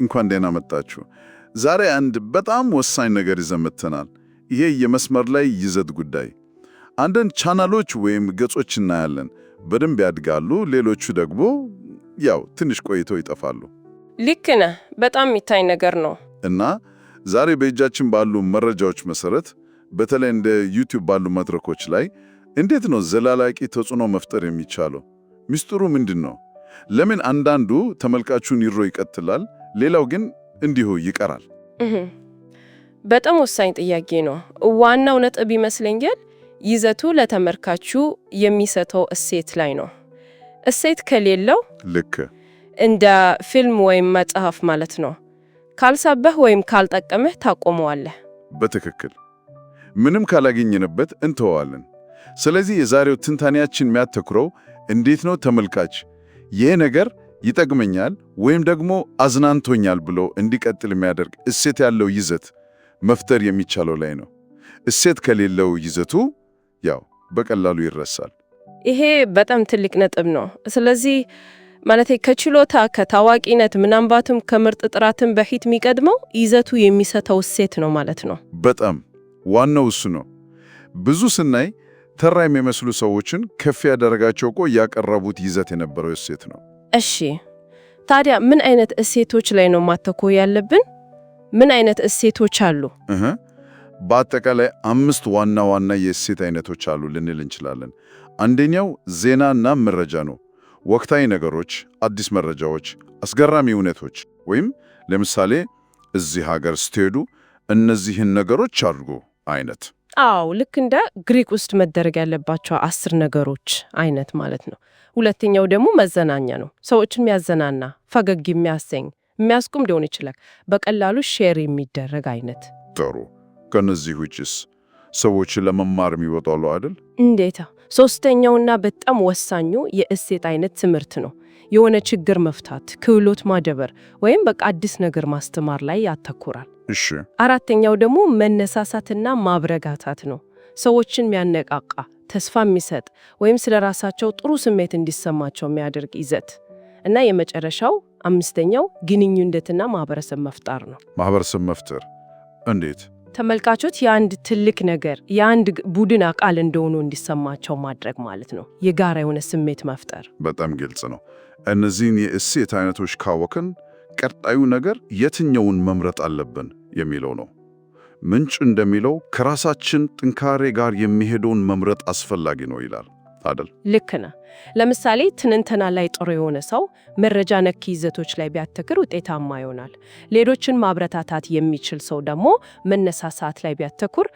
እንኳን ደህና መጣችሁ። ዛሬ አንድ በጣም ወሳኝ ነገር ይዘን መጥተናል። ይሄ የመስመር ላይ ይዘት ጉዳይ። አንዳንድ ቻናሎች ወይም ገጾች እናያለን፣ በደንብ ያድጋሉ፣ ሌሎቹ ደግሞ ያው ትንሽ ቆይተው ይጠፋሉ። ልክ ነህ። በጣም የሚታይ ነገር ነው። እና ዛሬ በእጃችን ባሉ መረጃዎች መሰረት በተለይ እንደ ዩቲዩብ ባሉ መድረኮች ላይ እንዴት ነው ዘላቂ ተጽዕኖ መፍጠር የሚቻለው? ሚስጥሩ ምንድን ነው? ለምን አንዳንዱ ተመልካቹን ይዞ ይቀጥላል፣ ሌላው ግን እንዲሁ ይቀራል? በጣም ወሳኝ ጥያቄ ነው። ዋናው ነጥብ ይመስለኛል ይዘቱ ለተመልካቹ የሚሰጠው እሴት ላይ ነው። እሴት ከሌለው እንደ ፊልም ወይም መጽሐፍ ማለት ነው፣ ካልሳበህ ወይም ካልጠቀመህ ታቆመዋለህ። በትክክል፣ ምንም ካላገኘንበት እንተወዋለን። ስለዚህ የዛሬው ትንታኔያችን የሚያተኩረው እንዴት ነው ተመልካች ይህ ነገር ይጠቅመኛል ወይም ደግሞ አዝናንቶኛል ብሎ እንዲቀጥል የሚያደርግ እሴት ያለው ይዘት መፍጠር የሚቻለው ላይ ነው። እሴት ከሌለው ይዘቱ ያው በቀላሉ ይረሳል። ይሄ በጣም ትልቅ ነጥብ ነው። ስለዚህ ማለት ከችሎታ፣ ከታዋቂነት፣ ምናልባትም ከምርት ጥራትም በፊት የሚቀድመው ይዘቱ የሚሰጠው እሴት ነው ማለት ነው። በጣም ዋናው እሱ ነው። ብዙ ስናይ ተራ የሚመስሉ ሰዎችን ከፍ ያደረጋቸው እኮ ያቀረቡት ይዘት የነበረው እሴት ነው። እሺ፣ ታዲያ ምን አይነት እሴቶች ላይ ነው ማተኮር ያለብን? ምን አይነት እሴቶች አሉ? በአጠቃላይ አምስት ዋና ዋና የእሴት አይነቶች አሉ ልንል እንችላለን። አንደኛው ዜናና መረጃ ነው። ወቅታዊ ነገሮች፣ አዲስ መረጃዎች፣ አስገራሚ እውነቶች ወይም ለምሳሌ እዚህ ሀገር ስትሄዱ እነዚህን ነገሮች አድርጉ አይነት። አዎ፣ ልክ እንደ ግሪክ ውስጥ መደረግ ያለባቸው 10 ነገሮች አይነት ማለት ነው። ሁለተኛው ደግሞ መዝናኛ ነው። ሰዎችን የሚያዝናና፣ ፈገግ የሚያሰኝ፣ የሚያስቅም ሊሆን ይችላል። በቀላሉ share የሚደረግ አይነት። ጥሩ። ከነዚህ ውጭስ ሰዎች ለመማር የሚወጡ አሉ አይደል? እንዴታ! ሶስተኛውና በጣም ወሳኙ የእሴት አይነት ትምህርት ነው። የሆነ ችግር መፍታት፣ ክህሎት ማዳበር ወይም በቃ አዲስ ነገር ማስተማር ላይ ያተኩራል። አራተኛው ደግሞ መነሳሳትና ማበረታታት ነው። ሰዎችን የሚያነቃቃ፣ ተስፋ የሚሰጥ ወይም ስለ ራሳቸው ጥሩ ስሜት እንዲሰማቸው የሚያደርግ ይዘት። እና የመጨረሻው አምስተኛው ግንኙነትና ማህበረሰብ መፍጠር ነው። ማህበረሰብ መፍጠር እንዴት? ተመልካቾች የአንድ ትልቅ ነገር፣ የአንድ ቡድን አካል እንደሆኑ እንዲሰማቸው ማድረግ ማለት ነው። የጋራ የሆነ ስሜት መፍጠር። በጣም ግልጽ ነው። እነዚህን የእሴት አይነቶች ካወቅን ቀጣዩ ነገር የትኛውን መምረጥ አለብን የሚለው ነው። ምንጩ እንደሚለው ከራሳችን ጥንካሬ ጋር የሚሄደውን መምረጥ አስፈላጊ ነው ይላል አይደል? ልክ ነህ። ለምሳሌ ትንተና ላይ ጥሩ የሆነ ሰው መረጃ ነክ ይዘቶች ላይ ቢያተኩር ውጤታማ ይሆናል። ሌሎችን ማበረታታት የሚችል ሰው ደግሞ መነሳሳት ላይ ቢያተኩር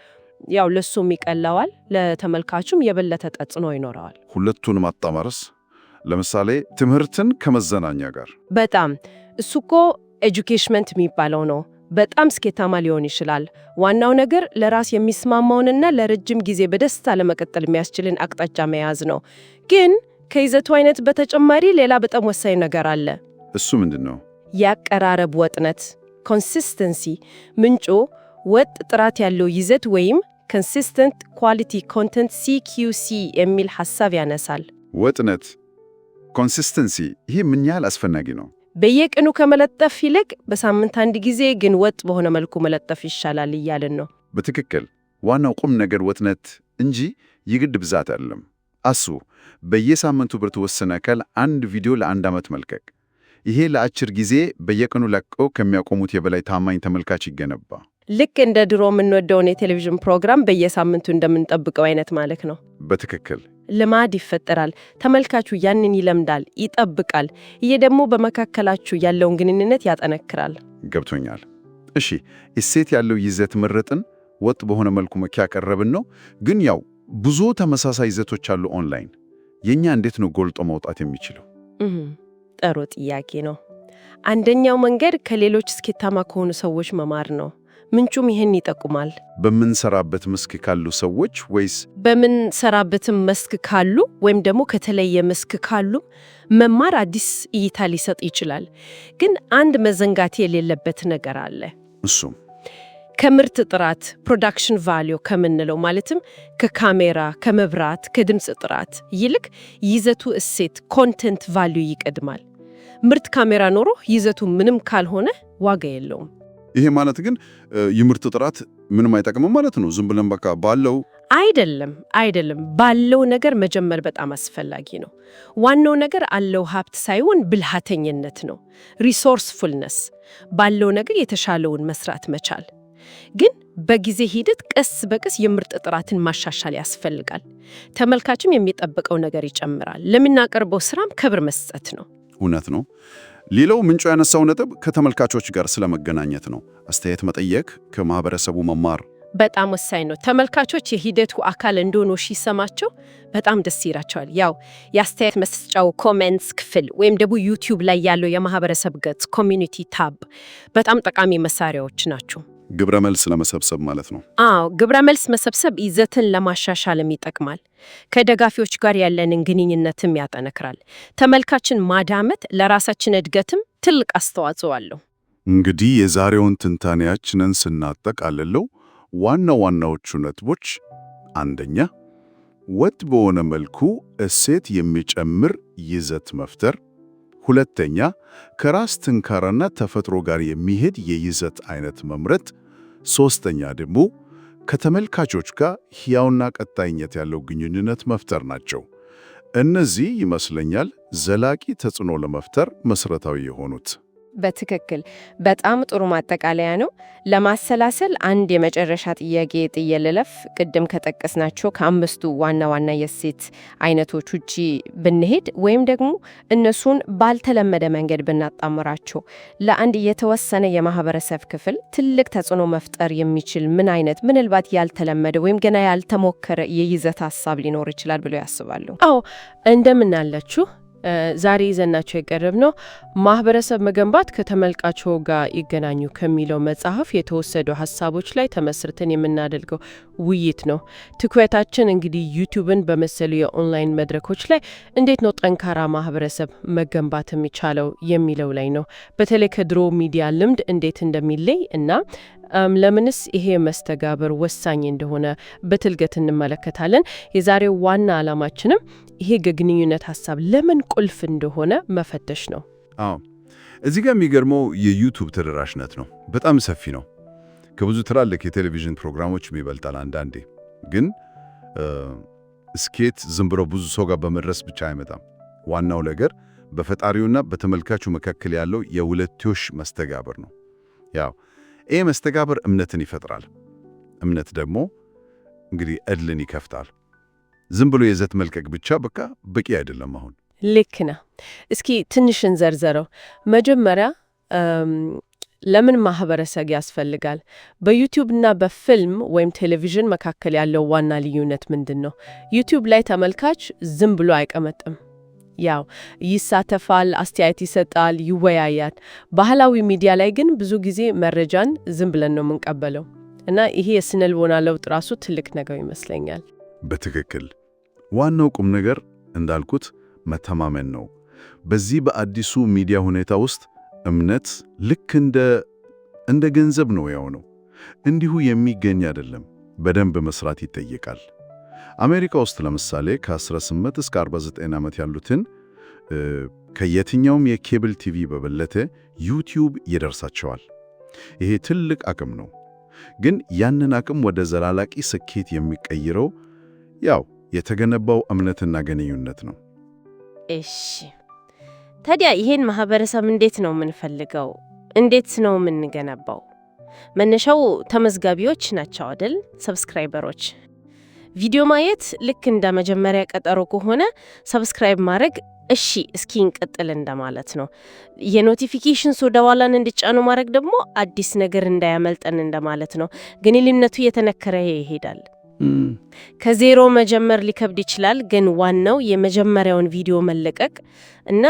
ያው ለሱም ይቀለዋል፣ ለተመልካቹም የበለጠ ተጽዕኖ ይኖረዋል። ሁለቱን ማጣመርስ? ለምሳሌ ትምህርትን ከመዝናኛ ጋር። በጣም፣ እሱ እኮ edutainment የሚባለው ነው። በጣም ስኬታማ ሊሆን ይችላል። ዋናው ነገር ለራስ የሚስማማውንና ለረጅም ጊዜ በደስታ ለመቀጠል የሚያስችልን አቅጣጫ መያዝ ነው። ግን ከይዘቱ አይነት በተጨማሪ ሌላ በጣም ወሳኝ ነገር አለ። እሱ ምንድን ነው? የአቀራረብ ወጥነት፣ consistency። ምንጩ ወጥ ጥራት ያለው ይዘት ወይም consistent quality content፣ CQC የሚል ሐሳብ ያነሳል። ወጥነት፣ consistency። ይህ ምን ያህል አስፈላጊ ነው? በየቀኑ ከመለጠፍ ይልቅ በሳምንት አንድ ጊዜ ግን ወጥ በሆነ መልኩ መለጠፍ ይሻላል እያልን ነው። በትክክል፣ ዋናው ቁም ነገር ወጥነት እንጂ የግድ ብዛት አይደለም። አስቡ፣ በየሳምንቱ በተወሰነ ቀን አንድ ቪዲዮ ለአንድ ዓመት መልቀቅ። ይሄ ለአጭር ጊዜ በየቀኑ ለቀው ከሚያቆሙት የበላይ ታማኝ ተመልካች ይገነባል። ልክ እንደ ድሮ የምንወደውን የቴሌቪዥን ፕሮግራም በየሳምንቱ እንደምንጠብቀው አይነት ማለት ነው። በትክክል። ልማድ ይፈጠራል። ተመልካቹ ያንን ይለምዳል፣ ይጠብቃል። ይሄ ደግሞ በመካከላችሁ ያለውን ግንኙነት ያጠነክራል። ገብቶኛል። እሺ፣ እሴት ያለው ይዘት መረጥን፣ ወጥ በሆነ መልኩ እያቀረብን ነው። ግን ያው ብዙ ተመሳሳይ ይዘቶች አሉ ኦንላይን። የኛ እንዴት ነው ጎልቶ መውጣት የሚችለው? ጥሩ ጥያቄ ነው። አንደኛው መንገድ ከሌሎች ስኬታማ ከሆኑ ሰዎች መማር ነው። ምንጩም ይህን ይጠቁማል። በምንሰራበት መስክ ካሉ ሰዎች ወይስ? በምንሰራበትም መስክ ካሉ ወይም ደግሞ ከተለየ መስክ ካሉ መማር አዲስ እይታ ሊሰጥ ይችላል። ግን አንድ መዘንጋት የሌለበት ነገር አለ። እሱም? ከምርት ጥራት፣ production value ከምንለው፣ ማለትም ከካሜራ፣ ከመብራት፣ ከድምፅ ጥራት ይልቅ ይዘቱ እሴት፣ content value ይቀድማል። ምርጥ ካሜራ ኖሮ ይዘቱ ምንም ካልሆነ ዋጋ የለውም። ይሄ ማለት ግን የምርት ጥራት ምንም አይጠቅምም ማለት ነው? ዝም ብለን በቃ ባለው አይደለም፣ አይደለም። ባለው ነገር መጀመር በጣም አስፈላጊ ነው። ዋናው ነገር አለው ሀብት ሳይሆን ብልሃተኝነት ነው። Resourcefulness፣ ባለው ነገር የተሻለውን መስራት መቻል። ግን በጊዜ ሂደት ቀስ በቀስ የምርት ጥራትን ማሻሻል ያስፈልጋል። ተመልካችም የሚጠብቀው ነገር ይጨምራል። ለምናቀርበው ስራም ክብር መስጠት ነው። እውነት ነው። ሌላው ምንጩ ያነሳው ነጥብ ከተመልካቾች ጋር ስለመገናኘት ነው። አስተያየት መጠየቅ፣ ከማህበረሰቡ መማር በጣም ወሳኝ ነው። ተመልካቾች የሂደቱ አካል እንደሆኑ ሲሰማቸው በጣም ደስ ይላቸዋል። ያው የአስተያየት መስጫው comments ክፍል ወይም ደግሞ ዩቲዩብ ላይ ያለው የማህበረሰብ ገጽ community tab በጣም ጠቃሚ መሳሪያዎች ናቸው። ግብረ መልስ ለመሰብሰብ ማለት ነው። አዎ፣ ግብረ መልስ መሰብሰብ ይዘትን ለማሻሻልም ይጠቅማል። ከደጋፊዎች ጋር ያለንን ግንኙነትም ያጠነክራል። ተመልካችን ማዳመጥ ለራሳችን እድገትም ትልቅ አስተዋጽኦ አለው። እንግዲህ የዛሬውን ትንታኔያችንን ስናጠቃልለው ዋና ዋናዎቹ ነጥቦች፣ አንደኛ፣ ወጥ በሆነ መልኩ እሴት የሚጨምር ይዘት መፍጠር። ሁለተኛ፣ ከራስ ጥንካሬና ተፈጥሮ ጋር የሚሄድ የይዘት አይነት መምረጥ። ሶስተኛ ደግሞ ከተመልካቾች ጋር ሕያውና ቀጣይነት ያለው ግንኙነት መፍጠር ናቸው። እነዚህ ይመስለኛል ዘላቂ ተጽዕኖ ለመፍጠር መሰረታዊ የሆኑት። በትክክል፣ በጣም ጥሩ ማጠቃለያ ነው። ለማሰላሰል አንድ የመጨረሻ ጥያቄ ጥዬ ልለፍ። ቅድም ከጠቀስናቸው ከአምስቱ ዋና ዋና የእሴት አይነቶች ውጪ ብንሄድ ወይም ደግሞ እነሱን ባልተለመደ መንገድ ብናጣምራቸው ለአንድ የተወሰነ የማህበረሰብ ክፍል ትልቅ ተጽዕኖ መፍጠር የሚችል ምን አይነት ምናልባት ያልተለመደ ወይም ገና ያልተሞከረ የይዘት ሀሳብ ሊኖር ይችላል ብለው ያስባሉ? አዎ፣ እንደምን አላችሁ? ዛሬ ይዘናቸው የቀረብነው ማህበረሰብ መገንባት ከተመልካቾ ጋር ይገናኙ ከሚለው መጽሐፍ የተወሰዱ ሀሳቦች ላይ ተመስርተን የምናደርገው ውይይት ነው። ትኩረታችን እንግዲህ ዩቲዩብን በመሰሉ የኦንላይን መድረኮች ላይ እንዴት ነው ጠንካራ ማህበረሰብ መገንባት የሚቻለው የሚለው ላይ ነው። በተለይ ከድሮ ሚዲያ ልምድ እንዴት እንደሚለይ እና ለምንስ ይሄ መስተጋብር ወሳኝ እንደሆነ በጥልቀት እንመለከታለን። የዛሬው ዋና ዓላማችንም ይሄ የግንኙነት ሀሳብ ለምን ቁልፍ እንደሆነ መፈተሽ ነው። አዎ፣ እዚህ ጋር የሚገርመው የዩቱብ ተደራሽነት ነው። በጣም ሰፊ ነው። ከብዙ ትላልቅ የቴሌቪዥን ፕሮግራሞችም ይበልጣል አንዳንዴ። ግን ስኬት ዝም ብሎ ብዙ ሰው ጋር በመድረስ ብቻ አይመጣም። ዋናው ነገር በፈጣሪውና በተመልካቹ መካከል ያለው የሁለትዮሽ መስተጋብር ነው። ያው ይህ መስተጋብር እምነትን ይፈጥራል። እምነት ደግሞ እንግዲህ ዕድልን ይከፍታል። ዝም ብሎ ይዘት መልቀቅ ብቻ በቃ በቂ አይደለም አሁን። ልክ ነህ። እስኪ ትንሽ እንዘርዘረው። መጀመሪያ ለምን ማህበረሰብ ያስፈልጋል? በዩቲዩብ እና በፊልም ወይም ቴሌቪዥን መካከል ያለው ዋና ልዩነት ምንድን ነው? ዩቲዩብ ላይ ተመልካች ዝም ብሎ አይቀመጥም። ያው ይሳተፋል፣ አስተያየት ይሰጣል፣ ይወያያል። ባህላዊ ሚዲያ ላይ ግን ብዙ ጊዜ መረጃን ዝም ብለን ነው የምንቀበለው እና ይሄ የስነ ልቦና ለውጥ ራሱ ትልቅ ነገር ይመስለኛል። በትክክል፣ ዋናው ቁም ነገር እንዳልኩት መተማመን ነው። በዚህ በአዲሱ ሚዲያ ሁኔታ ውስጥ እምነት ልክ እንደ ገንዘብ ነው፣ ያው ነው። እንዲሁ የሚገኝ አይደለም። በደንብ መስራት ይጠይቃል። አሜሪካ ውስጥ ለምሳሌ ከ18 እስከ 49 ዓመት ያሉትን ከየትኛውም የኬብል ቲቪ በበለጠ ዩቲዩብ ይደርሳቸዋል። ይሄ ትልቅ አቅም ነው። ግን ያንን አቅም ወደ ዘላቂ ስኬት የሚቀይረው ያው የተገነባው እምነትና ግንኙነት ነው። እሺ፣ ታዲያ ይሄን ማህበረሰብ እንዴት ነው የምንፈልገው? እንዴት ነው የምንገነባው? መነሻው ተመዝጋቢዎች ናቸው አይደል? Subscriber ኦች። ቪዲዮ ማየት ልክ እንደ መጀመሪያ ቀጠሮ ከሆነ subscribe ማድረግ እሺ እስኪ እንቀጥል እንደማለት ነው። የ notification ደወሏን እንዲጫኑ ማድረግ ደግሞ አዲስ ነገር እንዳያመልጠን እንደማለት ነው። ግንኙነቱ እየጠነከረ ይሄዳል። ከዜሮ መጀመር ሊከብድ ይችላል፣ ግን ዋናው የመጀመሪያውን ቪዲዮ መልቀቅ እና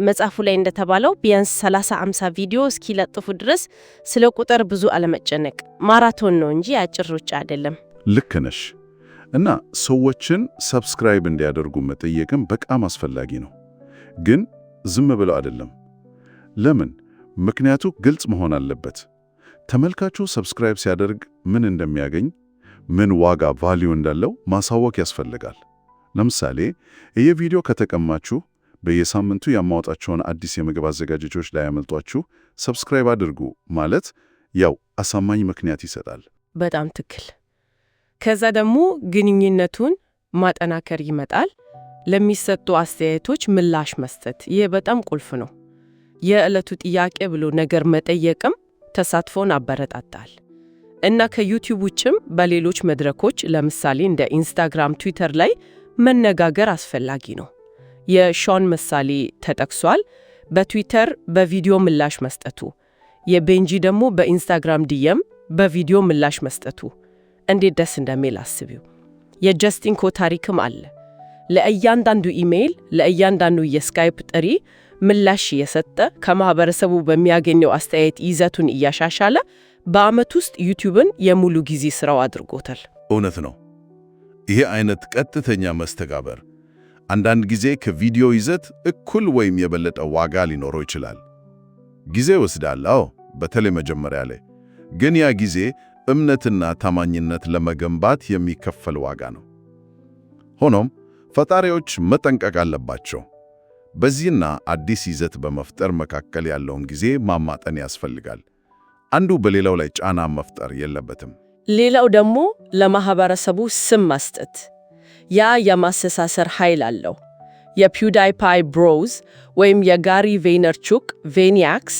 መጽሐፉ ላይ እንደተባለው ቢያንስ 30 50 ቪዲዮ እስኪለጥፉ ድረስ ስለ ቁጥር ብዙ አለመጨነቅ። ማራቶን ነው እንጂ አጭር ሩጫ አይደለም። ልክ ነሽ። እና ሰዎችን subscribe እንዲያደርጉ መጠየቅም በጣም አስፈላጊ ነው። ግን ዝም ብለው አይደለም። ለምን? ምክንያቱ ግልጽ መሆን አለበት። ተመልካቹ subscribe ሲያደርግ ምን እንደሚያገኝ፣ ምን ዋጋ value እንዳለው ማሳወቅ ያስፈልጋል። ለምሳሌ ይህ ቪዲዮ ከጠቀማችሁ በየሳምንቱ የማወጣቸውን አዲስ የምግብ አዘገጃጀቶች ላያመልጧችሁ subscribe አድርጉ ማለት ያው አሳማኝ ምክንያት ይሰጣል። በጣም ትክክል። ከዛ ደግሞ ግንኙነቱን ማጠናከር ይመጣል። ለሚሰጡ አስተያየቶች ምላሽ መስጠት፣ ይህ በጣም ቁልፍ ነው። የዕለቱ ጥያቄ ብሎ ነገር መጠየቅም ተሳትፎን አበረታታል። እና ከዩቲዩብ ውጭም በሌሎች መድረኮች ለምሳሌ እንደ ኢንስታግራም፣ ትዊተር ላይ መነጋገር አስፈላጊ ነው። የሾን ምሳሌ ተጠቅሷል። በትዊተር በቪዲዮ ምላሽ መስጠቱ፣ የቤንጂ ደግሞ በኢንስታግራም DM በቪዲዮ ምላሽ መስጠቱ እንዴት ደስ እንደሚል አስቢው። የጀስቲን ኮ ታሪክም አለ። ለእያንዳንዱ ኢሜይል፣ ለእያንዳንዱ የስካይፕ ጥሪ ምላሽ እየሰጠ ከማህበረሰቡ በሚያገኘው አስተያየት ይዘቱን እያሻሻለ በዓመት ውስጥ ዩቲዩብን የሙሉ ጊዜ ስራው አድርጎታል። እውነት ነው። ይሄ አይነት ቀጥተኛ መስተጋብር አንዳንድ ጊዜ ከቪዲዮ ይዘት እኩል ወይም የበለጠ ዋጋ ሊኖረው ይችላል። ጊዜ ይወስዳል፣ አዎ፣ በተለይ መጀመሪያ ላይ። ግን ያ ጊዜ እምነትና ታማኝነት ለመገንባት የሚከፈል ዋጋ ነው። ሆኖም ፈጣሪዎች መጠንቀቅ አለባቸው። በዚህና አዲስ ይዘት በመፍጠር መካከል ያለውን ጊዜ ማማጠን ያስፈልጋል። አንዱ በሌላው ላይ ጫና መፍጠር የለበትም። ሌላው ደግሞ ለማህበረሰቡ ስም መስጠት። ያ የማስተሳሰር ኃይል አለው። የፒውዳይፓይ Bros ወይም የጋሪ ቬይነርቹክ Vayniacs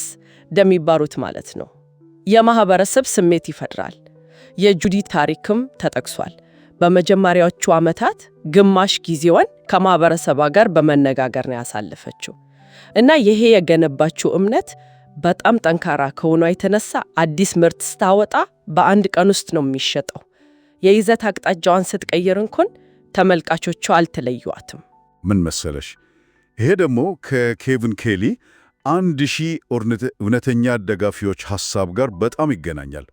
እንደሚባሉት ማለት ነው። የማህበረሰብ ስሜት ይፈጥራል። የጁዲ ታሪክም ተጠቅሷል። በመጀመሪያዎቹ ዓመታት ግማሽ ጊዜዋን ከማህበረሰቧ ጋር በመነጋገር ነው ያሳለፈችው እና ይሄ የገነባችው እምነት በጣም ጠንካራ ከሆኗ የተነሳ አዲስ ምርት ስታወጣ በአንድ ቀን ውስጥ ነው የሚሸጠው። የይዘት አቅጣጫዋን ስትቀይር እንኳን ተመልካቾቿ አልተለዩዋትም። ምን መሰለሽ፣ ይሄ ደግሞ ከኬቪን ኬሊ 1000 እውነተኛ ደጋፊዎች ሐሳብ ጋር በጣም ይገናኛል።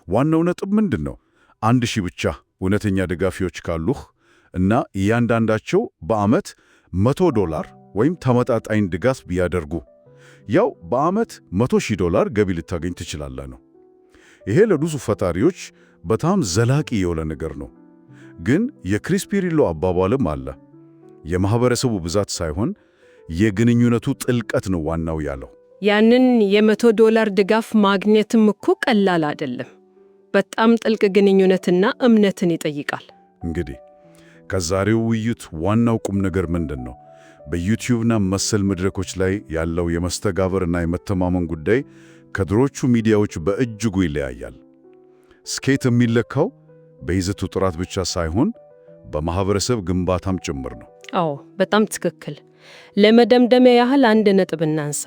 ዋናው ነጥብ ምንድን ነው? 1000 ብቻ እውነተኛ ደጋፊዎች ካሉህ እና እያንዳንዳቸው በዓመት $100 ወይም ተመጣጣኝ ድጋፍ ቢያደርጉ ያው በዓመት $100,000 ገቢ ልታገኝ ትችላለህ ነው። ይሄ ለብዙ ፈጣሪዎች በጣም ዘላቂ የሆነ ነገር ነው። ግን የክሪስ ፒሪሎ አባባልም አለ። የማህበረሰቡ ብዛት ሳይሆን የግንኙነቱ ጥልቀት ነው ዋናው ያለው። ያንን የ$100 ድጋፍ ማግኘትም እኮ ቀላል አይደለም። በጣም ጥልቅ ግንኙነትና እምነትን ይጠይቃል። እንግዲህ ከዛሬው ውይይት ዋናው ቁም ነገር ምንድን ነው? በዩቲዩብና መሰል መድረኮች ላይ ያለው የመስተጋብርና የመተማመን ጉዳይ ከድሮቹ ሚዲያዎች በእጅጉ ይለያያል። ስኬት የሚለካው በይዘቱ ጥራት ብቻ ሳይሆን በማህበረሰብ ግንባታም ጭምር ነው። አዎ፣ በጣም ትክክል። ለመደምደሚያ ያህል አንድ ነጥብ እናንሳ።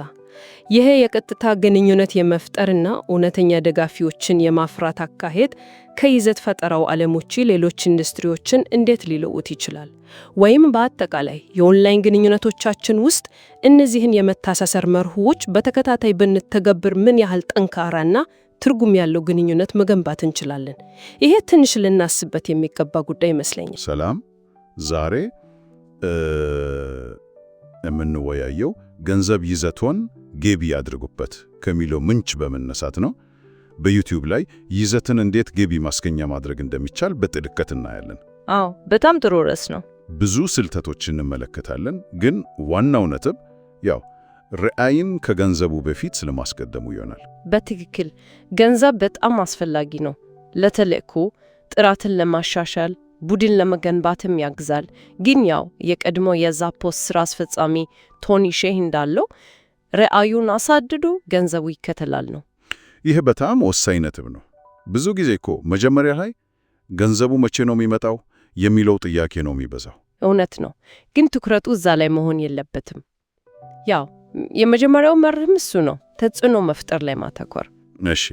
ይሄ የቀጥታ ግንኙነት የመፍጠርና እውነተኛ ደጋፊዎችን የማፍራት አካሄድ ከይዘት ፈጠራው ዓለም ውጪ ሌሎች ኢንዱስትሪዎችን እንዴት ሊለውጥ ይችላል? ወይም በአጠቃላይ የኦንላይን ግንኙነቶቻችን ውስጥ እነዚህን የመተሳሰር መርሆዎች በተከታታይ ብንተገብር ምን ያህል ጠንካራና ትርጉም ያለው ግንኙነት መገንባት እንችላለን? ይሄ ትንሽ ልናስብበት የሚገባ ጉዳይ ይመስለኛል። ሰላም። ዛሬ የምንወያየው ገንዘብ ይዘቶን ገቢ ያድርጉበት ከሚለው ምንጭ በመነሳት ነው። በዩቲዩብ ላይ ይዘትን እንዴት ገቢ ማስገኛ ማድረግ እንደሚቻል በጥልቀት እናያለን። አዎ፣ በጣም ጥሩ ርዕስ ነው። ብዙ ስልቶች እንመለከታለን፣ ግን ዋናው ነጥብ ያው ራዕይን ከገንዘቡ በፊት ስለማስቀደሙ ይሆናል። በትክክል ገንዘብ በጣም አስፈላጊ ነው። ለተልእኮ፣ ጥራትን ለማሻሻል፣ ቡድን ለመገንባትም ያግዛል። ግን ያው የቀድሞ የዛፖስ ስራ አስፈጻሚ ቶኒ ሼህ እንዳለው ራዕዩን አሳድዱ፣ ገንዘቡ ይከተላል ነው። ይህ በጣም ወሳኝ ነጥብ ነው። ብዙ ጊዜ እኮ መጀመሪያ ላይ ገንዘቡ መቼ ነው የሚመጣው የሚለው ጥያቄ ነው የሚበዛው። እውነት ነው፣ ግን ትኩረቱ እዛ ላይ መሆን የለበትም። ያው የመጀመሪያው መርህም እሱ ነው፣ ተጽዕኖ መፍጠር ላይ ማተኮር። እሺ፣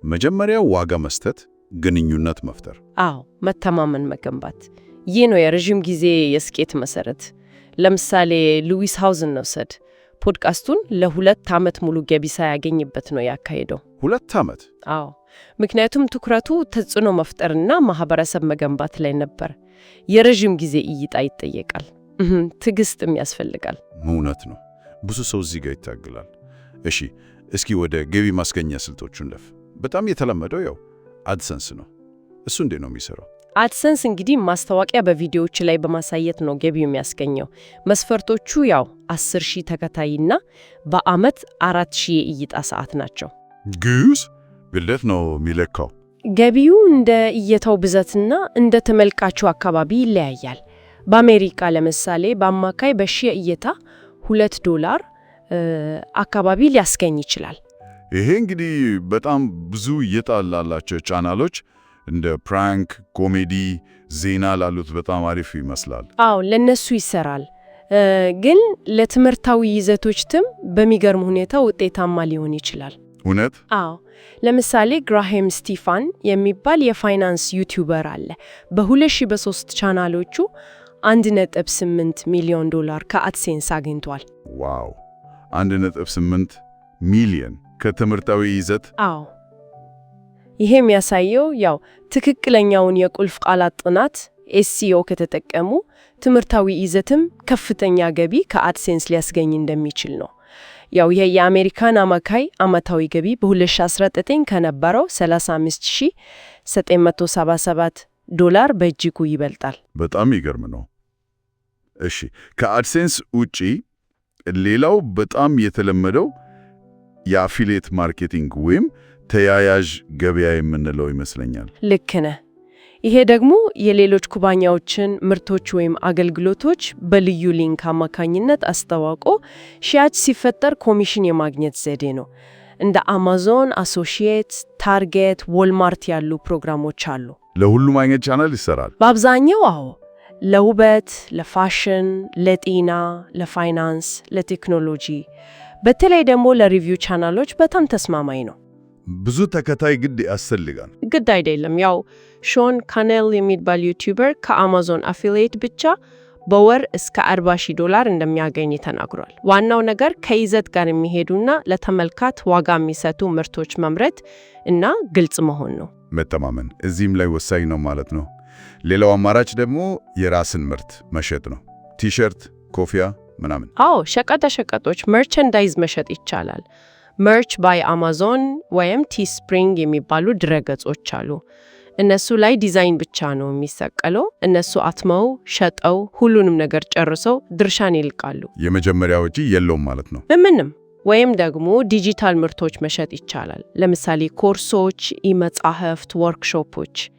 መጀመሪያ ዋጋ መስጠት፣ ግንኙነት መፍጠር። አዎ፣ መተማመን መገንባት። ይህ ነው የረዥም ጊዜ የስኬት መሰረት። ለምሳሌ ሉዊስ ሃውዝን እንውሰድ። ፖድካስቱን ለ2 ዓመት ሙሉ ገቢ ሳያገኝበት ነው ያካሄደው። 2 ዓመት? አዎ፣ ምክንያቱም ትኩረቱ ተጽዕኖ መፍጠርና ማህበረሰብ መገንባት ላይ ነበር። የረዥም ጊዜ እይታ ይጠየቃል፣ ትዕግስትም ያስፈልጋል። እውነት ነው። ብዙ ሰው እዚህ ጋር ይታገላል። እሺ፣ እስኪ ወደ ገቢ ማስገኛ ስልቶቹ እንለፍ። በጣም የተለመደው ያው አድሰንስ ነው። እሱ እንዴት ነው የሚሰራው? AdSense እንግዲህ ማስታወቂያ በቪዲዮዎች ላይ በማሳየት ነው ገቢው የሚያስገኘው። መስፈርቶቹ ያው 10 ሺህ ተከታይና በአመት 4,000 የእይታ ሰዓት ናቸው። ግዩስ እንዴት ነው የሚለካው? ገቢው እንደ እይታው ብዛትና እንደ ተመልካቹ አካባቢ ይለያያል። በአሜሪካ ለምሳሌ በአማካይ በሺህ እይታ $2 አካባቢ ሊያስገኝ ይችላል። ይሄ እንግዲህ በጣም ብዙ እይታ ላላቸው ቻናሎች እንደ prank፣ ኮሜዲ፣ ዜና ላሉት በጣም አሪፍ ይመስላል። አዎ፣ ለነሱ ይሰራል። ግን ለትምህርታዊ ይዘቶችም በሚገርም ሁኔታ ውጤታማ ሊሆን ይችላል። እውነት? አዎ፣ ለምሳሌ ግራሄም ስቲፋን የሚባል የፋይናንስ YouTuber አለ። በ2003 ቻናሎቹ 1.8 ሚሊዮን ዶላር ከ AdSense አግኝቷል። Wow! 1.8 ሚሊዮን ከትምህርታዊ ይዘት። አዎ፣ ይሄ የሚያሳየው ያው ትክክለኛውን የቁልፍ ቃላት ጥናት SEO ከተጠቀሙ ትምህርታዊ ይዘትም ከፍተኛ ገቢ ከ AdSense ሊያስገኝ እንደሚችል ነው። ያው ይሄ የአሜሪካን አማካይ ዓመታዊ ገቢ በ2019 ከነበረው 35,977 ዶላር በእጅጉ ይበልጣል። በጣም ይገርም ነው። እሺ፣ ከ AdSense ውጪ ሌላው በጣም የተለመደው የ affiliate marketing ወይም ተያያዥ ገበያ የምንለው ይመስለኛል። ልክ ነህ። ይሄ ደግሞ የሌሎች ኩባንያዎችን ምርቶች ወይም አገልግሎቶች በልዩ link አማካኝነት አስተዋውቆ ሽያጭ ሲፈጠር ኮሚሽን የማግኘት ዘዴ ነው። እንደ Amazon Associates፣ Target፣ Walmart ያሉ ፕሮግራሞች አሉ። ለሁሉም አይነት ቻናል ይሰራል? በአብዛኛው አዎ። ለውበት፣ ለፋሽን፣ ለጤና፣ ለፋይናንስ፣ ለቴክኖሎጂ፣ በተለይ ደግሞ ለ review ቻናሎች በጣም ተስማሚ ነው። ብዙ ተከታይ ግድ ያስፈልጋል? ግድ አይደለም። ያው ሾን ካኔል የሚባል YouTuber ከ Amazon affiliate ብቻ በወር እስከ 40 ሺህ ዶላር እንደሚያገኝ ተናግሯል። ዋናው ነገር ከይዘት ጋር የሚሄዱና ለተመልካች ዋጋ የሚሰጡ ምርቶች መምረጥ እና ግልጽ መሆን ነው። መተማመን እዚህም ላይ ወሳኝ ነው ማለት ነው። ሌላው አማራጭ ደግሞ የራስን ምርት መሸጥ ነው። ቲሸርት፣ ኮፍያ ምናምን። አዎ፣ ሸቀጣ ሸቀጦች merchandise መሸጥ ይቻላል። Merch by Amazon ወይም Teespring የሚባሉ ድረገጾች አሉ። እነሱ ላይ ዲዛይን ብቻ ነው የሚሰቀለው። እነሱ አትመው ሸጠው ሁሉንም ነገር ጨርሰው ድርሻን ይልካሉ። የመጀመሪያ ወጪ የለውም ማለት ነው። ምንም። ወይም ደግሞ ዲጂታል ምርቶች መሸጥ ይቻላል። ለምሳሌ ኮርሶች፣ ኢ-መጻሕፍት፣ ወርክሾፖች።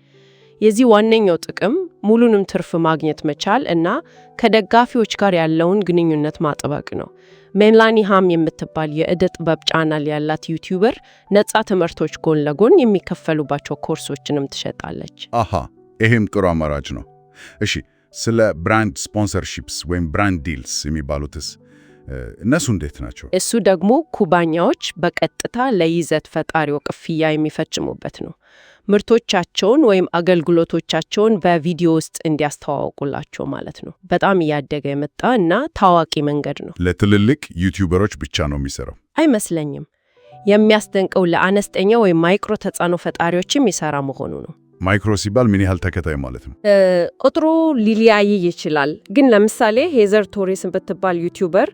የዚህ ዋነኛው ጥቅም ሙሉንም ትርፍ ማግኘት መቻል እና ከደጋፊዎች ጋር ያለውን ግንኙነት ማጥበቅ ነው። ሜላኒ ሃም የምትባል የዕደ ጥበብ ቻናል ያላት YouTuber ነፃ ትምህርቶች ጎን ለጎን የሚከፈሉባቸው ኮርሶችንም ትሸጣለች። አሃ፣ ይሄም ጥሩ አማራጭ ነው። እሺ፣ ስለ brand sponsorships ወይም brand deals የሚባሉትስ እነሱ እንዴት ናቸው? እሱ ደግሞ ኩባንያዎች በቀጥታ ለይዘት ፈጣሪው ክፍያ የሚፈጽሙበት ነው። ምርቶቻቸውን ወይም አገልግሎቶቻቸውን በቪዲዮ ውስጥ እንዲያስተዋውቁላቸው ማለት ነው። በጣም እያደገ የመጣ እና ታዋቂ መንገድ ነው። ለትልልቅ ዩቲዩበሮች ብቻ ነው የሚሰራው? አይመስለኝም። የሚያስደንቀው ለአነስተኛ ወይም micro ተጽዕኖ ፈጣሪዎችም የሚሰራ መሆኑ ነው። Micro ሲባል ምን ያህል ተከታይ ማለት ነው? ቁጥሩ ሊለያይ ይችላል። ግን ለምሳሌ ሄዘር ቶሬስ የምትባል YouTuber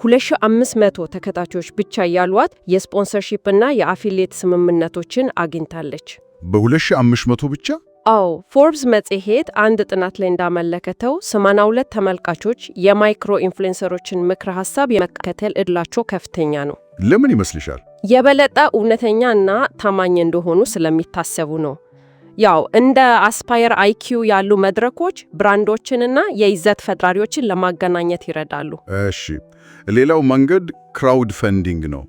2500 ተከታዮች ብቻ ያሏት የ sponsorship እና የ affiliate ስምምነቶችን አግኝታለች። በ2500 ብቻ? አዎ፣ ፎርብስ መጽሔት አንድ ጥናት ላይ እንዳመለከተው 82 ተመልካቾች የ micro influencer ኦችን ምክረ ሐሳብ የመከተል ዕድላቸው ከፍተኛ ነው። ለምን ይመስልሻል? የበለጠ እውነተኛ እና ታማኝ እንደሆኑ ስለሚታሰቡ ነው። ያው እንደ Aspire IQ ያሉ መድረኮች ብራንዶችንና የይዘት ፈጣሪዎችን ለማገናኘት ይረዳሉ። እሺ፣ ሌላው መንገድ crowdfunding ነው።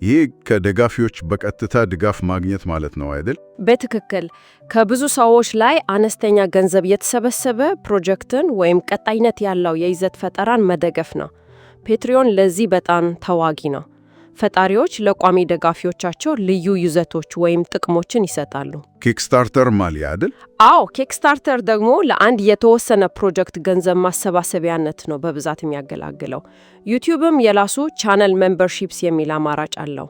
ይሄ ከደጋፊዎች በቀጥታ ድጋፍ ማግኘት ማለት ነው አይደል? በትክክል። ከብዙ ሰዎች ላይ አነስተኛ ገንዘብ የተሰበሰበ ፕሮጀክትን ወይም ቀጣይነት ያለው የይዘት ፈጠራን መደገፍ ነው። Patreon ለዚህ በጣም ታዋቂ ነው። ፈጣሪዎች ለቋሚ ደጋፊዎቻቸው ልዩ ይዘቶች ወይም ጥቅሞችን ይሰጣሉ። Kickstarter ማለት አይደል? አዎ፣ Kickstarter ደግሞ ለአንድ የተወሰነ ፕሮጀክት ገንዘብ ማሰባሰቢያነት ነው በብዛት የሚያገለግለው። ዩቲዩብም የራሱ channel memberships የሚል አማራጭ አለው።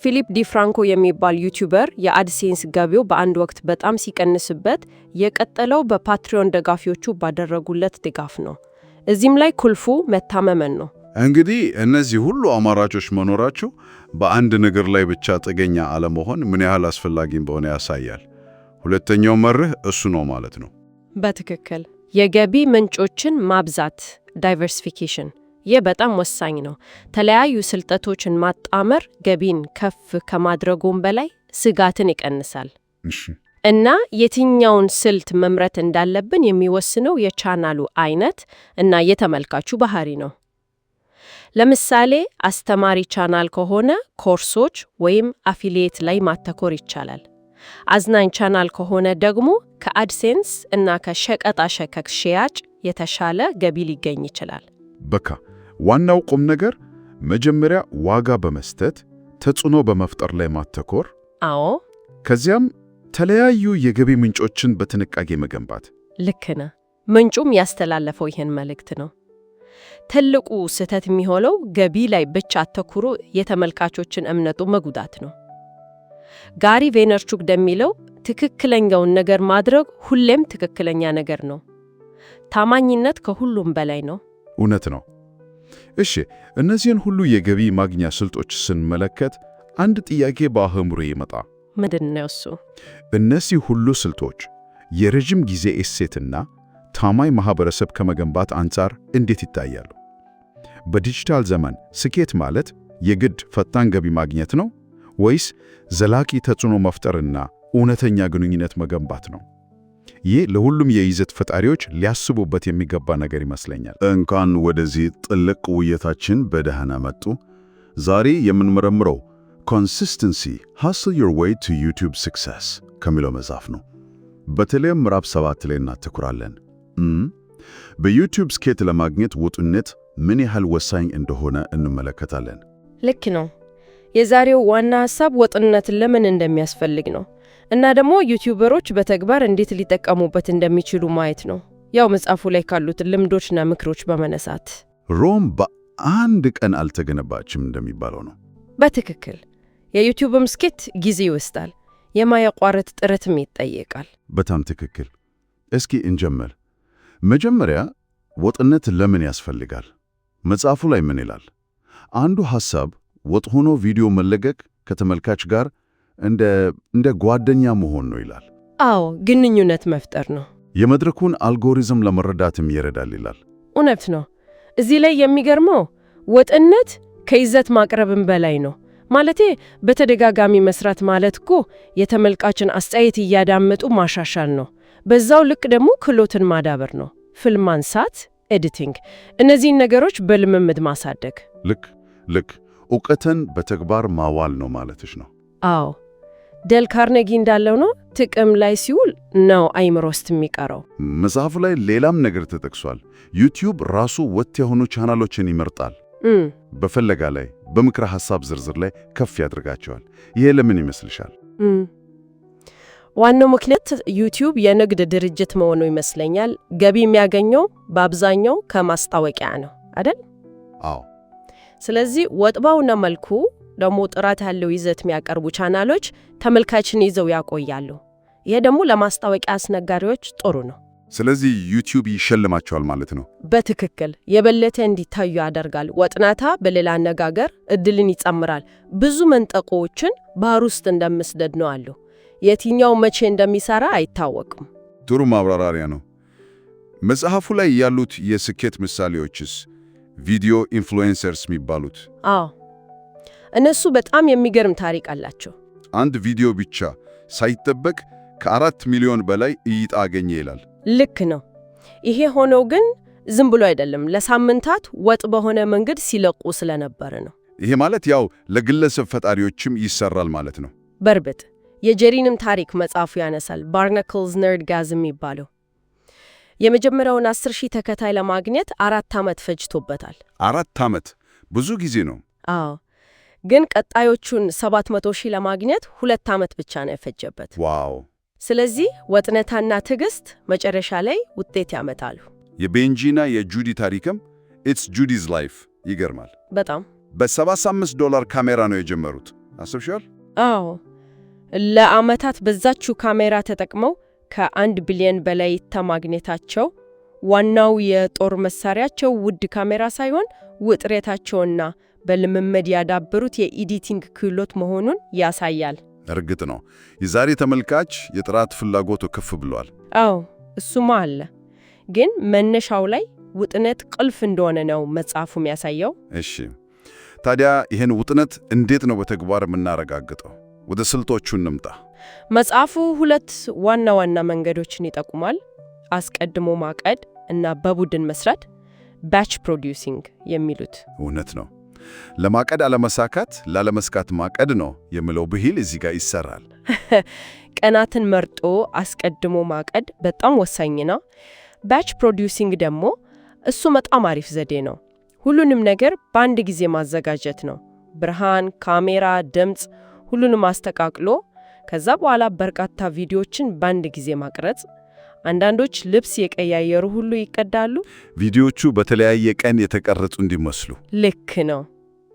ፊሊፕ ዲፍራንኮ የሚባል YouTuber የ AdSense ገቢው በአንድ ወቅት በጣም ሲቀንስበት የቀጠለው በ Patreon ደጋፊዎቹ ባደረጉለት ድጋፍ ነው። እዚህም ላይ ቁልፉ መተማመን ነው። እንግዲህ እነዚህ ሁሉ አማራጮች መኖራቸው በአንድ ነገር ላይ ብቻ ጥገኛ አለመሆን ምን ያህል አስፈላጊ እንደሆነ ያሳያል። ሁለተኛው መርህ እሱ ነው ማለት ነው። በትክክል። የገቢ ምንጮችን ማብዛት diversification፣ ይህ በጣም ወሳኝ ነው። የተለያዩ ስልቶችን ማጣመር ገቢን ከፍ ከማድረጉም በላይ ስጋትን ይቀንሳል። እና የትኛውን ስልት መምረጥ እንዳለብን የሚወስነው የቻናሉ አይነት እና የተመልካቹ ባህሪ ነው። ለምሳሌ አስተማሪ ቻናል ከሆነ ኮርሶች ወይም affiliate ላይ ማተኮር ይቻላል። አዝናኝ ቻናል ከሆነ ደግሞ ከ AdSense እና ከሸቀጣሸቀጥ ሽያጭ የተሻለ ገቢ ሊገኝ ይችላል። በቃ ዋናው ቁም ነገር መጀመሪያ ዋጋ በመስጠት ተጽዕኖ በመፍጠር ላይ ማተኮር፣ ከዚያም ተለያዩ የገቢ ምንጮችን በጥንቃቄ መገንባት። ልክ ነህ። ምንጩም ያስተላለፈው ይህን መልእክት ነው። ትልቁ ስህተት የሚሆነው ገቢ ላይ ብቻ አተኩሮ የተመልካቾችን እምነቱ መጉዳት ነው። ጋሪ ቬነርቹክ እንደሚለው ትክክለኛውን ነገር ማድረግ ሁሌም ትክክለኛ ነገር ነው። ታማኝነት ከሁሉም በላይ ነው። እውነት ነው። እሺ፣ እነዚህን ሁሉ የገቢ ማግኛ ስልቶች ስንመለከት አንድ ጥያቄ በአእምሮዬ ይመጣ። ምንድን ነው እሱ? እነዚህ ሁሉ ስልቶች የረጅም ጊዜ እሴትና ታማኝ ማህበረሰብ ከመገንባት አንጻር እንዴት ይታያሉ? በዲጂታል ዘመን ስኬት ማለት የግድ ፈጣን ገቢ ማግኘት ነው ወይስ ዘላቂ ተጽዕኖ መፍጠርና እውነተኛ ግንኙነት መገንባት ነው? ይህ ለሁሉም የይዘት ፈጣሪዎች ሊያስቡበት የሚገባ ነገር ይመስለኛል። እንኳን ወደዚህ ጥልቅ ውይይታችን በደህና መጡ። ዛሬ የምንመረምረው Consistency: Hustle Your Way to YouTube Success ከሚለው መጽሐፍ ነው። በተለይም ምዕራፍ 7 ላይ እናተኩራለን። በዩቲዩብ ስኬት ለማግኘት ወጥነት ምን ያህል ወሳኝ እንደሆነ እንመለከታለን። ልክ ነው። የዛሬው ዋና ሐሳብ ወጥነት ለምን እንደሚያስፈልግ ነው እና ደግሞ ዩቲዩበሮች በተግባር እንዴት ሊጠቀሙበት እንደሚችሉ ማየት ነው። ያው መጽሐፉ ላይ ካሉት ልምዶችና ምክሮች በመነሳት። ሮም በአንድ ቀን አልተገነባችም እንደሚባለው ነው። በትክክል። የዩቲዩብም ስኬት ጊዜ ይወስዳል፣ የማያቋርጥ ጥረትም ይጠይቃል። በጣም ትክክል። እስኪ እንጀምር። መጀመሪያ ወጥነት ለምን ያስፈልጋል? መጽሐፉ ላይ ምን ይላል? አንዱ ሐሳብ ወጥ ሆኖ ቪዲዮ መለቀቅ ከተመልካች ጋር እንደ ጓደኛ መሆን ነው ይላል። አዎ፣ ግንኙነት መፍጠር ነው። የመድረኩን አልጎሪዝም ለመረዳትም ይረዳል ይላል። እውነት ነው። እዚህ ላይ የሚገርመው ወጥነት ከይዘት ማቅረብም በላይ ነው። ማለቴ በተደጋጋሚ መስራት ማለት እኮ የተመልካችን አስተያየት እያዳመጡ ማሻሻል ነው። በዛው ልክ ደግሞ ክህሎትን ማዳበር ነው። ፊልም ማንሳት፣ editing፣ እነዚህን ነገሮች በልምምድ ማሳደግ። ልክ ልክ እውቀትን በተግባር ማዋል ነው ማለትሽ ነው። አዎ፣ ዴል ካርኔጊ እንዳለው ነው፣ ጥቅም ላይ ሲውል ነው አይምሮ ውስጥ የሚቀረው። መጽሐፉ ላይ ሌላም ነገር ተጠቅሷል። ዩቲዩብ ራሱ ወጥ የሆኑ ቻናሎችን ይመርጣል። በፍለጋ ላይ፣ በምክረ ሐሳብ ዝርዝር ላይ ከፍ ያደርጋቸዋል። ይሄ ለምን ይመስልሻል? ዋናው ምክንያት ዩቲዩብ የንግድ ድርጅት መሆኑ ይመስለኛል። ገቢ የሚያገኘው በአብዛኛው ከማስታወቂያ ነው አይደል? አዎ። ስለዚህ ወጥ በሆነ መልኩ ደግሞ ጥራት ያለው ይዘት የሚያቀርቡ ቻናሎች ተመልካችን ይዘው ያቆያሉ። ይሄ ደግሞ ለማስታወቂያ አስነጋሪዎች ጥሩ ነው። ስለዚህ ዩቲዩብ ይሸልማቸዋል ማለት ነው። በትክክል፣ የበለጠ እንዲታዩ ያደርጋል። ወጥነት በሌላ አነጋገር እድልን ይጨምራል። ብዙ መንጠቆዎችን ባህር ውስጥ እንደመስደድ ነው አሉ። የትኛው መቼ እንደሚሰራ አይታወቅም። ጥሩ ማብራሪያ ነው። መጽሐፉ ላይ ያሉት የስኬት ምሳሌዎችስ? Video influencers የሚባሉት? አዎ፣ እነሱ በጣም የሚገርም ታሪክ አላቸው። አንድ ቪዲዮ ብቻ ሳይጠበቅ ከ4 ሚሊዮን በላይ እይታ አገኘ ይላል። ልክ ነው። ይሄ የሆነው ግን ዝም ብሎ አይደለም። ለሳምንታት ወጥ በሆነ መንገድ ሲለቁ ስለነበር ነው። ይሄ ማለት ያው ለግለሰብ ፈጣሪዎችም ይሰራል ማለት ነው። በእርግጥ የጀሪንም ታሪክ መጽሐፉ ያነሳል። Barnacles Nerdgasm የሚባለው የመጀመሪያውን 10,000 ተከታይ ለማግኘት 4 ዓመት ፈጅቶበታል። 4 ዓመት ብዙ ጊዜ ነው። አዎ፣ ግን ቀጣዮቹን 700,000 ለማግኘት 2 ዓመት ብቻ ነው የፈጀበት። Wow! ስለዚህ ወጥነትና ትዕግስት መጨረሻ ላይ ውጤት ያመጣሉ። የቤንጂና የጁዲ ታሪክም It's Judy's Life ይገርማል። በጣም። በ75 ዶላር ካሜራ ነው የጀመሩት። አስብሻል? አዎ፣ ለዓመታት በዛችው ካሜራ ተጠቅመው ከ1 ቢሊዮን በላይ እይታ ማግኘታቸው ዋናው የጦር መሳሪያቸው ውድ ካሜራ ሳይሆን ውጥረታቸውና በልምምድ ያዳበሩት የ editing ክህሎት መሆኑን ያሳያል። እርግጥ ነው የዛሬ ተመልካች የጥራት ፍላጎቱ ከፍ ብሏል። አዎ እሱማ አለ። ግን መነሻው ላይ ውጥነት ቁልፍ እንደሆነ ነው መጽሐፉ የሚያሳየው። እሺ፣ ታዲያ ይህን ውጥነት እንዴት ነው በተግባር የምናረጋግጠው? ወደ ስልቶቹ እንምጣ። መጽሐፉ ሁለት ዋና ዋና መንገዶችን ይጠቁማል። አስቀድሞ ማቀድ እና በቡድን መስራት፣ batch producing የሚሉት። እውነት ነው። ለማቀድ አለመሳካት ላለመስካት ማቀድ ነው የሚለው ብሂል እዚህ ጋር ይሰራል። ቀናትን መርጦ አስቀድሞ ማቀድ በጣም ወሳኝ ነው። batch producing ደግሞ እሱ በጣም አሪፍ ዘዴ ነው። ሁሉንም ነገር በአንድ ጊዜ ማዘጋጀት ነው። ብርሃን፣ ካሜራ፣ ድምፅ፣ ሁሉንም አስተካክሎ ከዛ በኋላ በርካታ ቪዲዮዎችን በአንድ ጊዜ መቅረጽ። አንዳንዶች ልብስ እየቀያየሩ ሁሉ ይቀዳሉ። ቪዲዮቹ በተለያየ ቀን የተቀረጹ እንዲመስሉ። ልክ ነው።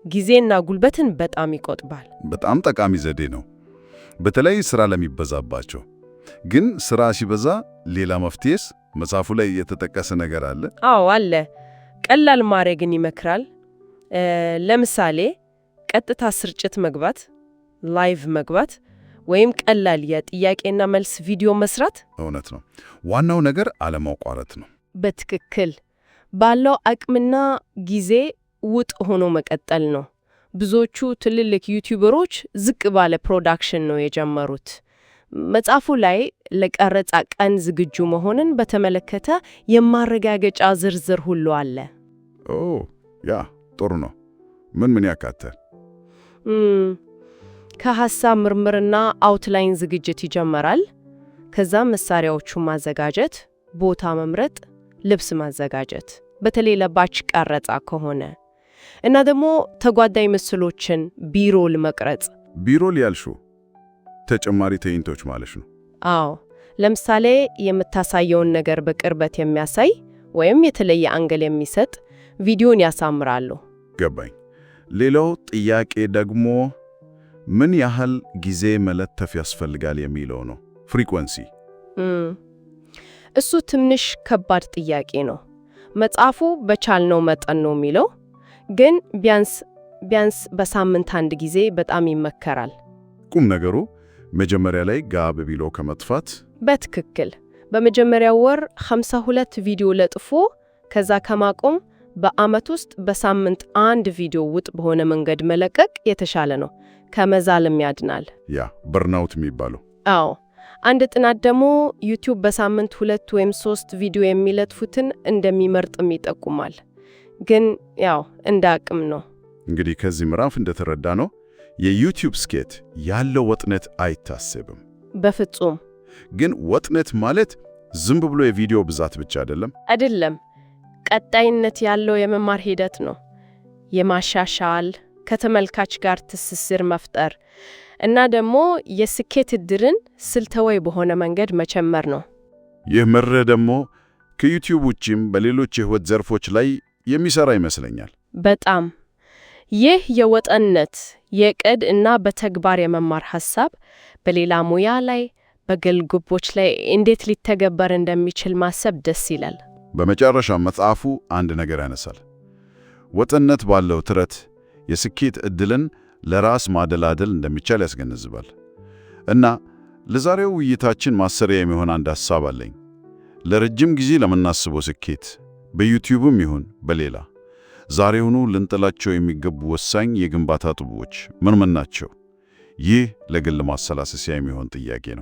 ጊዜና ጉልበትን በጣም ይቆጥባል። በጣም ጠቃሚ ዘዴ ነው፣ በተለይ ስራ ለሚበዛባቸው። ግን ስራ ሲበዛ ሌላ መፍትሄስ? መጽሐፉ ላይ የተጠቀሰ ነገር አለ? አዎ አለ። ቀላል ማድረግን ይመክራል። ለምሳሌ ቀጥታ ስርጭት መግባት፣ live መግባት ወይም ቀላል የጥያቄና መልስ ቪዲዮ መስራት። እውነት ነው። ዋናው ነገር አለማቋረጥ ነው። በትክክል ባለው አቅምና ጊዜ ወጥ ሆኖ መቀጠል ነው። ብዙዎቹ ትልልቅ ዩቲዩበሮች ዝቅ ባለ production ነው የጀመሩት። መጽሐፉ ላይ ለቀረጻ ቀን ዝግጁ መሆንን በተመለከተ የማረጋገጫ ዝርዝር ሁሉ አለ። ኦ ያ ጥሩ ነው። ምን ምን ያካትታል? ከሐሳብ ምርምርና outline ዝግጅት ይጀመራል። ከዛም መሳሪያዎቹን ማዘጋጀት፣ ቦታ መምረጥ፣ ልብስ ማዘጋጀት በተለይ ለ batch ቀረጻ ከሆነ እና ደግሞ ተጓዳኝ ምስሎችን B-roll መቅረጽ። B-roll ያልሽው ተጨማሪ ትዕይንቶች ማለት ነው? አዎ፣ ለምሳሌ የምታሳየውን ነገር በቅርበት የሚያሳይ ወይም የተለየ angle የሚሰጥ ቪዲዮን ያሳምራሉ። ገባኝ። ሌላው ጥያቄ ደግሞ ምን ያህል ጊዜ መለጠፍ ያስፈልጋል የሚለው ነው። Frequency። እሱ ትንሽ ከባድ ጥያቄ ነው። መጽሐፉ በቻልነው መጠን ነው የሚለው፣ ግን ቢያንስ ቢያንስ በሳምንት አንድ ጊዜ በጣም ይመከራል። ቁም ነገሩ መጀመሪያ ላይ ጋብ ብሎ ከመጥፋት። በትክክል። በመጀመሪያው ወር 52 ቪዲዮ ለጥፎ ከዛ ከማቆም በዓመት ውስጥ በሳምንት አንድ ቪዲዮ ወጥ በሆነ መንገድ መለቀቅ የተሻለ ነው። ከመዛልም ያድናል። ያ burnout የሚባለው። አዎ። አንድ ጥናት ደግሞ ዩቲዩብ በሳምንት ሁለት ወይም ሶስት ቪዲዮ የሚለጥፉትን እንደሚመርጥም ይጠቁማል። ግን ያው እንደ አቅም ነው። እንግዲህ ከዚህ ምዕራፍ እንደተረዳነው የዩቲዩብ ስኬት ያለ ወጥነት አይታሰብም። በፍጹም። ግን ወጥነት ማለት ዝም ብሎ የቪዲዮ ብዛት ብቻ አይደለም። አይደለም። ቀጣይነት ያለው የመማር ሂደት ነው። የማሻሻል፣ ከተመልካች ጋር ትስስር መፍጠር እና ደግሞ የስኬት ዕድልን ስልታዊ በሆነ መንገድ መጨመር ነው። ይህ መርህ ደግሞ ከዩቲዩብ ውጪም በሌሎች የህይወት ዘርፎች ላይ የሚሰራ ይመስለኛል። በጣም። ይህ የወጥነት፣ የዕቅድ እና በተግባር የመማር ሐሳብ በሌላ ሙያ ላይ፣ በግል ግቦች ላይ እንዴት ሊተገበር እንደሚችል ማሰብ ደስ ይላል። በመጨረሻ መጽሐፉ አንድ ነገር ያነሳል። ወጥነት ባለው ጥረት የስኬት ዕድልን ለራስ ማደላደል እንደሚቻል ያስገነዝባል። እና ለዛሬው ውይይታችን ማሰሪያ የሚሆን አንድ ሐሳብ አለኝ። ለረጅም ጊዜ ለምናስበው ስኬት በዩቲዩብም ይሁን በሌላ ዛሬውኑ ልንጥላቸው የሚገቡ ወሳኝ የግንባታ ጡቦች ምን ምን ናቸው? ይህ ለግል ማሰላሰያ የሚሆን ጥያቄ ነው።